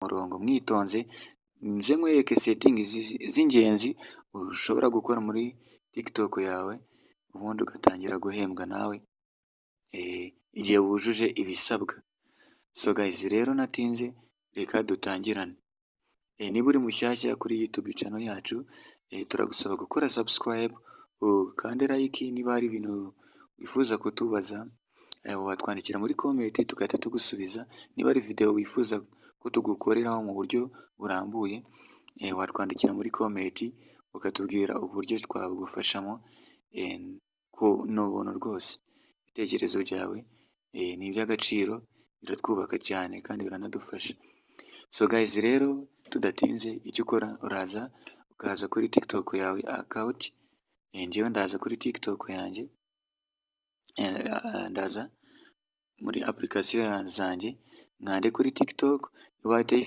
Murongo mwitonze, nze nkwereke settings z'ingenzi ushobora gukora muri TikTok yawe, ubundi ugatangira guhembwa nawe igihe wujuje ibisabwa. So guys, rero natinze, reka dutangirane. Niba uri mushyashya kuri YouTube channel yacu, turagusaba gukora subscribe, ukande like. Niba hari ibintu wifuza kutubaza, watwandikira muri comment tugahita tugusubiza. Niba ari video wifuza ko tugukoreraho mu buryo burambuye, watwandikira muri comment ukatubwira uburyo twabugufashamo. Ko ni ubuntu rwose, ibitekerezo byawe ni iby'agaciro, biratwubaka cyane kandi biranadufasha. So guys, rero tudatinze, icyo ukora uraza ukaza kuri TikTok yawe account. Njyewe ndaza kuri TikTok yanjye, ndaza muri application zanjye, nkande kuri TikTok. Ubaye utayifite